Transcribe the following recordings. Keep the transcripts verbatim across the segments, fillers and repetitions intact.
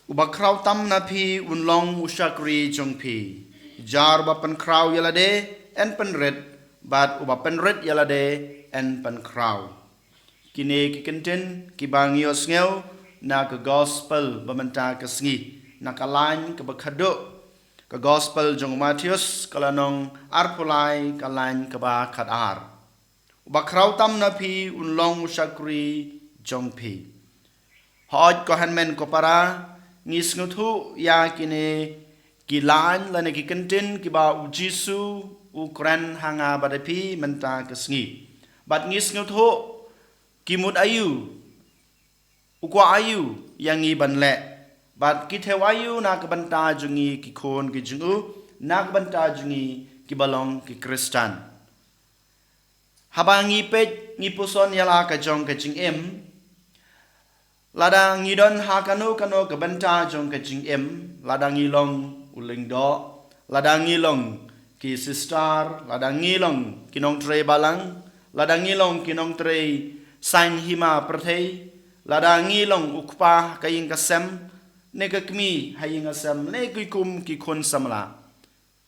Uba khraw tam na phi un long u shakri jong phi. Jar uba pynkhraw ïa lade yn pynrit, bad uba pynrit ïa lade yn pynkhraw. Kine ki kyntien kiba ngi ïohsngew na ka gospel ba mynta ka sngi, na ka lain kaba khatduh, ka gospel jong u Mathaios, ka lynnong arphew lai, ka lain kaba khatar. Uba khraw tam na phi un long u shakri jong phi. Hooid ko hynmen ko para, ngi sngewthuh ïa kine ki lain lane ki kyntien kiba u Jisu u kren ha nga bad phi mynta ka sngi. Bad ngi sngewthuh ki mut aïu, u kwah aïu ïa ngi ban leh, bad ki thew aïu na ka bynta jong ngi ki khun ki jong u, na ka bynta jong ngi kiba long ki Khristan. Haba ngi peit, ngi puson ïa la ka jong ka jingim. Lada ngi don ha kano kano ka bynta jong ka jingim, lada ngi long u lyngdoh, lada ngi long ki sister, lada ngi long ki nongtrei balang, lada ngi long ki nongtrei saiñ hima pyrthei, lada ngi long u kpa ka ïing ka sem, ne ka kmie ha ïing ha sem, ne ki kum ki khun samla.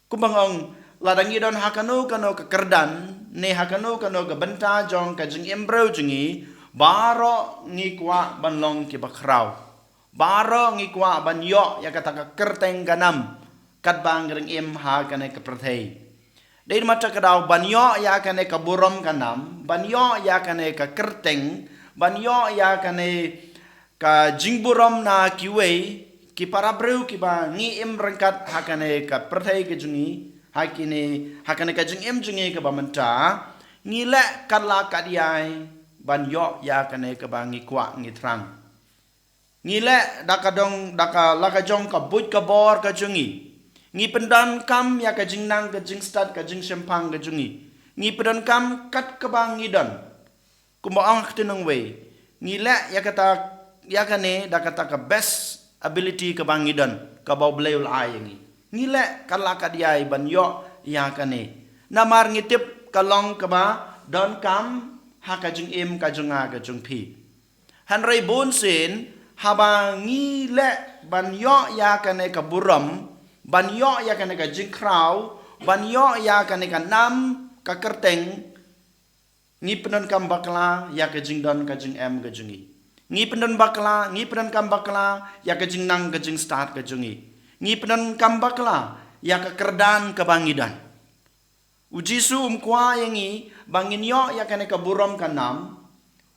Kumba nga ong, lada ngi don ha kano kano ka kyrdan, ne ha kano kano ka bynta jong ka jingim briew jong ngi, baroh ngi kwah ban long kiba khraw. Baroh ngi kwah ban ïoh ïa kata ka kyrteng ka nam, katba ngi dang im ha kane ka pyrthei. Dei namar kata ka daw ban ïoh ïa kane ka burom ka nam, ban ïoh ïa kane ka kyrteng, ban ïoh ïa kane ka jingburom na kiwei ki para briew kiba ngi im ryngkat ha kane ka pyrthei ka jong ngi, ha kine, ha kane ka jingim jong ngi kaba mynta, ngi leh kat la kat ïai ban ïoh ïa kane kaba ngi kwah ngi thrang. Ngi leh da ka dong, da ka la ka jong ka buit ka bor ka jong ngi. Ngi pyndonkam ïa ka jingnang ka jingstad ka jingshemphang ka jong ngi. Ngi pyndonkam kat kaba ngi don. Kumba ong ha ka ktien nongwei, ngi leh ïa kata, ïa kane da kata ka best ability kaba ngi don, kaba U Blei u la ai ïa ngi. Ngi leh kat la kat ïai ban ïoh ïa kane. Namar ngi tip ka long kaba donkam ha ka jingim ka jong nga ka jong phi. Hynrei bunsien haba ngi leh ban ïoh ïa kane ka burom, ban ïoh ïa kane ka jingkhraw, ban ïoh ïa kane ka nam ka kyrteng, ngi pyndonkam bakla ïa ka jingdon ka jingem ka jong ngi. Ngi pyndon bakla, ngi pyndonkam bakla ïa ka jingnang ka jingstad ka jong ngi. Ngi pyndonkam bakla ïa ka kyrdan kaba ngi don. U Jisu um kwah ïa ngi ba ngin ïoh ïa kane ka burom ka nam.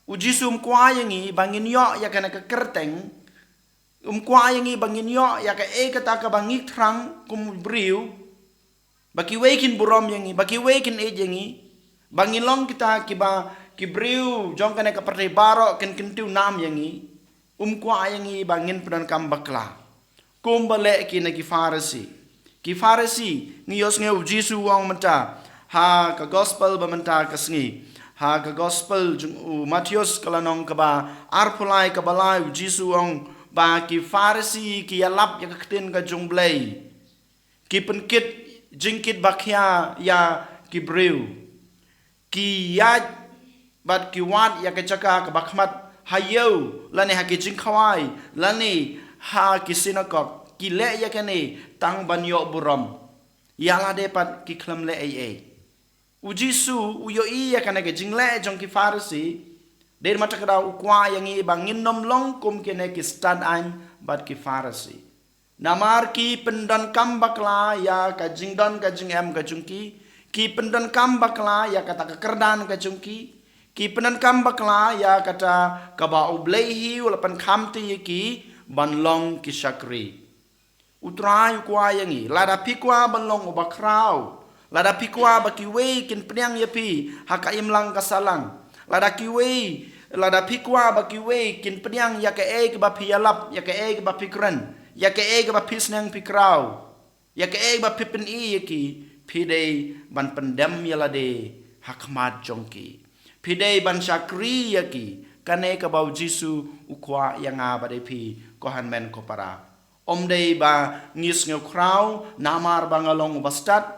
U Jisu um kwah ïa ngi ba ngin ïoh ïa kane ka kyrteng. Um kwah ïa ngi ba ngin ïoh ïa kaei kata kaba ngi thrang kum u briew. Ba kiwei kin burom ïa ngi, ba kiwei kin ïeit ïa ngi. Ba ngin long kita kiba, ki briew jong kane ka pyrthei baroh kin kyntiew nam ïa ngi. Um kwah ïa ngi ba ngin pyndonkam bakla. Kumba leh kine ki Pharisi. Ki Pharisi, ngi ïohsngew u Jisu u ong mynta ha ka gospel ba mynta ka sngi. Ha ka gospel jong u Mathaios ka lynnong kaba arphew lai kaba lai, u Jisu u ong ba ki Pharisi ki ïalap ïa ka ktien ka jong U Blei. Ki pynkit jingkit ba khia ïa ki briew. Ki ïaid bad ki wad ïa ka jaka kaba khmat ha ïew, lane ha ki jingkhawai, lane ha ki synagog. Ki leh ïa kane tang ban ïoh burom. Ïa lade pat ki khlem leh ei ei. U Jisu u ïohi ïa kane ka jingleh jong ki Pharisi. Dei namar kata ka daw u kwah ïa ngi ba ngin nym long kum kine ki stad aiñ bad ki Pharisi. Namar ki pyndonkam bakla ïa ka jingdon ka jingem ka jong ki. Ki pyndonkam bakla ïa kata ka kyrdan ka jong ki. Ki pyndonkam bakla ïa kata kaba U Blei hi u la pynkham te ïa ki ban long ki shakri. U Trai u kwah ïa ngi, lada phi kwah ban long uba khraw, lada phi kwah ba kiwei kin pdiang ïa phi ha ka imlang ka sahlang, lada kiwei, lada phi kwah ba kiwei kin pdiang ïa kaei kaba phi ïalap, ïa kaei kaba phi kren, ïa kaei kaba phi sneng phi khraw, ïa kaei kaba phi pyni ïa ki, phi dei ban pyndem ïa lade ha khmat jong ki. Phi dei ban shakri ïa ki, kane kaba u Jisu u kwah ïa nga bad ïa phi, ko hynmen ko para. Ym dei ba ngi sngew khraw namar ba nga long uba stad.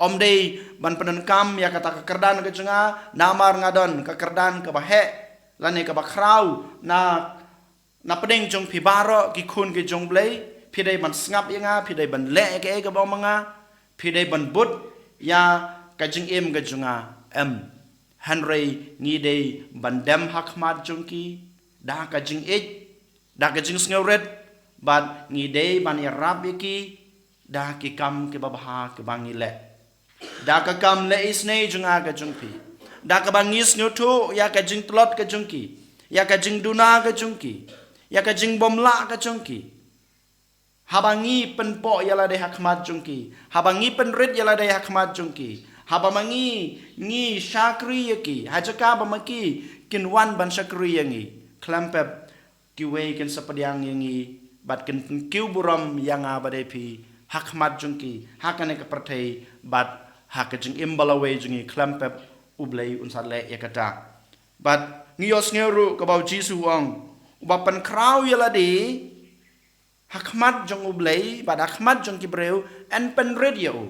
Ym dei ban pyndonkam ïa kata ka kyrdan ka jong nga namar nga don ka kyrdan kaba heh lane kaba khraw na Na pdeng jong phi baroh ki khun ki jong U Blei, phi dei ban sngap ïa nga, phi dei ban leh ïa kaei kaba ong ma nga, phi dei ban bud ïa ka jingim ka jong nga, em. Hynrei ngi dei ban dem ha khmat jong ki da ka jingïeit, da ka jingsngewrit, bad ngi dei ban ïarap ïa ki da ki kam kiba bha kiba ngi leh. Da ka kam leh isynei jong nga ka jong phi. Da kaba ngi sngewthuh ïa ka jingtlot ka jong ki, ïa ka jingduna ka jong ki, ïa ka jingbymlah ka jong ki. Haba ngi pynpoh ïa lade ha khmat jong ki, haba ngi pynrit ïa lade ha khmat jong ki, haba ma ngi, ngi shakri ïa ki ha jaka ba ma ki kin wan ban shakri ïa ngi, khlem pep kiwei kin sa pdiang ïa ngi bad kin pynkiew burom ïa nga bad ïa phi ha khmat jong ki, ha kane ka pyrthei bad ha ka jingim ba lawei jong ngi, khlem pep U Blei un sa leh ïa kata. Bad ngi ïohsngew ruh kaba U Jisu u ong, uba pynkhraw ïa lade ha khmat jong U Blei bad ha khmat jong ki briew, yn pynrit ïa u.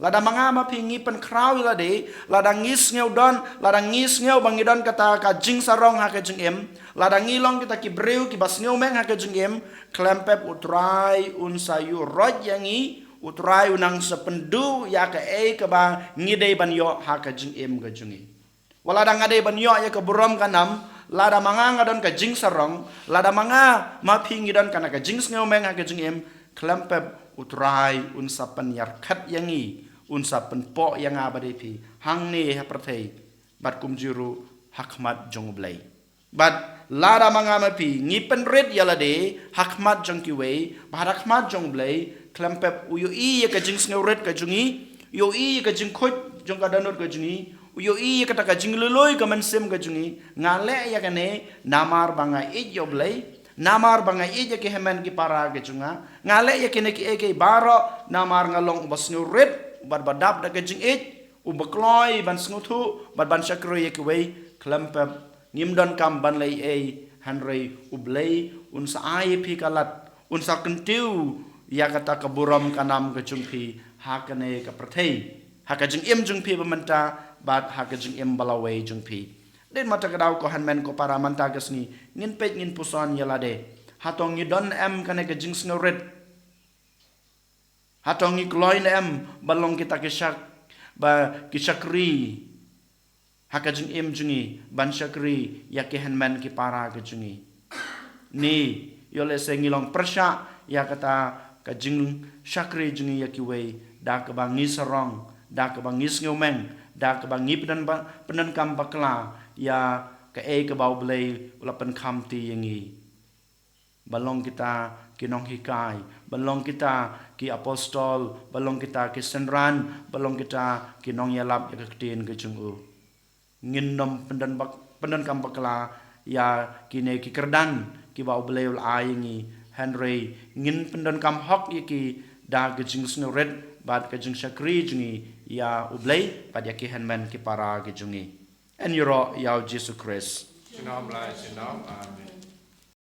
Lada ma nga ma phi ngi pynkhraw ïa lade, lada ngi sngew don, lada ngi sngew ba ngi don kata ka jingsarong ha ka jingim, lada ngi long kita ki briew kiba sngewmeng ha ka jingim, khlem pep U Trai un sa ïuh roit ïa ngi, U Trai un nang sa pynduh ïa kaei kaba ngi dei ban ïoh ha ka jingim ka jong ngi. Wat lada nga dei ban ïoh ïa ka burom ka nam, lada ma nga nga don ka jingsarong, lada ma nga ma phi ngi don kane ka jingsngewmeng ha ka jingim, khlem pep U Trai un sa pynïarkhat ïa ngi, un sa pynpoh ïa nga bad ïa phi hangne ha pyrthei, bad kumjuh ruh ha khmat jong U Blei. Bad lada ma nga ma phi ngi pynrit ïa lade ha khmat jong kiwei bad ha khmat jong U Blei, khlem pep u ïohi ïa ka jingsngewrit ka jong ngi, u ïohi ïa ka jingkhuid jong ka dohnud ka jong ngi, u ïohi ïa kata ka jinglului ka mynsiem ka jong ngi. Nga leh ïa kane namar ba nga ïeit ïa U Blei, namar ba nga ïeit ïa ki hynmen ki para ka jong nga. Nga leh ïa kine kiei kiei baroh namar nga long uba sngewrit, uba dap da ka jingïeit, uba kloi ban sngewthuh bad ban shakri ïa kiwei, khlem pep ngim donkam ban leh ei, hynrei U Blei un sa ai ïa phi ka lad, un sa kyntiew ïa kata ka burom ka nam ka jong phi ha kane ka pyrthei, ha ka jingim jong phi ba mynta bad ha ka jingim ba lawei jong phi. Dei ma kata ka daw ko hynmen ko para, mynta ka sngi ngin peit ngin puson ïa lade. Hato ngi don em kane ka jingsngewrit? Hato ngi kloi ne em ban long kita ki shak, ba ki shakri ha ka jingim jong ngi, ban shakri ïa ki hynmen ki para ka jong ngi? Ne ïoh lehse ngi long pyrshah ïa kata ka jingshakri jong ngi ïa kiwei, da kaba ngi sarong, da kaba ngi sngewmeng, da kaba ngi pyndonkam bakla ïa kaei kaba U Blei u la pynkhamti ïa ngi. Ban long kita ki nonghikai, ban long kita ki apostol, ban long kita ki synran, ban long kita ki nongïalap ïa ka ktien ka jong u. Ngin nym pyndon bak-, pyndonkam bakla ïa kine ki kyrdan kiba U Blei u la ai ïa ngi, hynrei ngin pyndonkam hok ïa ki da ka jingsngewrit bad ka jingshakri jong ngi ïa U Blei bad ïa ki hynmen ki para ki jong ngi. Yn ïaroh ïa U Jisu Khrist. Junom la junom. Amen.